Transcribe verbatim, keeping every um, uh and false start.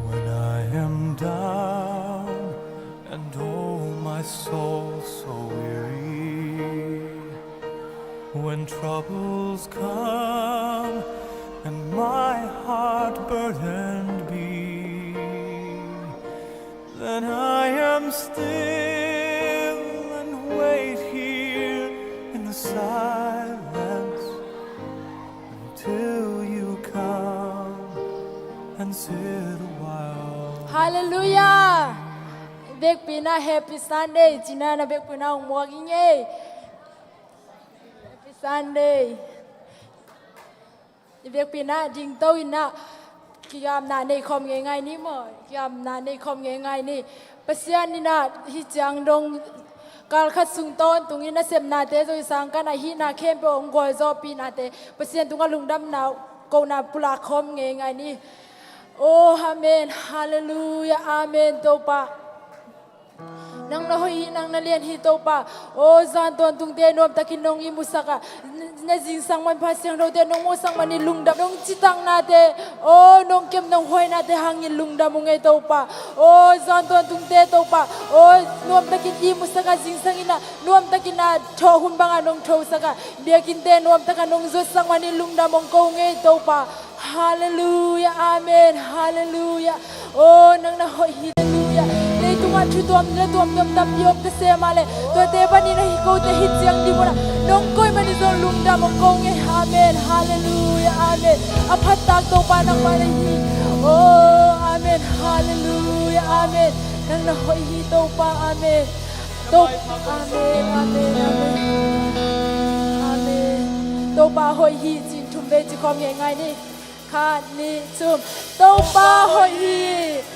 When I am down and oh my soul so weary, when troubles come and my heart burdened be, then I am still and wait here in the silence until you come and sit a while. Hallelujah! Vekpi in ah Happy Sunday ci-in ah, na vekpi in ah hong muak ing ei. Happy Sunday. I vekpi in ah dingto in ah, kigamna nei khawm ngeingai ni maw, kigamna nei khawm ngeingai ni. Pasian in ah hih ciang dong kal khat sung tawntung in nasepnate zong i sang kan ah, hihna khempeuh hong gualzawhpihnate Pasian tungah lungdamna kohna pulak khawm ngeingai ni. Oh, amen. Hallelujah. Amen. Topa, nang na hoih hi, nang na lian hi Topa. Oh, zan tawntungte nuamtakin nong ihmusak a, na zingsang manpha siangthote nong muhsak manin lungdam. Nong citaknate, oh, nong kem nong huainate hangin lungdam ung ei Topa. Oh, zan tawntungte Topa, oh, nuamtakin ihmusak a, zingsang in ah nuamtakin a thawh hun bangah nong thosak a, biakinnte nuamtak a nong zuatsak manin lungdam hong ko ung ei Topa. Hallelujah, amen, hallelujah. Oh, nang na hoih hi, hallelujah. Leitungah thu tuam le tuamtuam tampi om ta se mah leh, tuate panin ahi kote hih ciang ding munah nong koih manin zong lungdam hong ko ung ei. Amen, hallelujah, amen. A phattak Topa nangmah na hi. Oh, amen, hallelujah, amen. Nang na hoih hi Topa, amen. Topa, amen, amen, amen. Amen. Topa hoih hi ci-in thum vei ci khawm ngeingai ni. Khat, nih, thum. Topa hoih hi.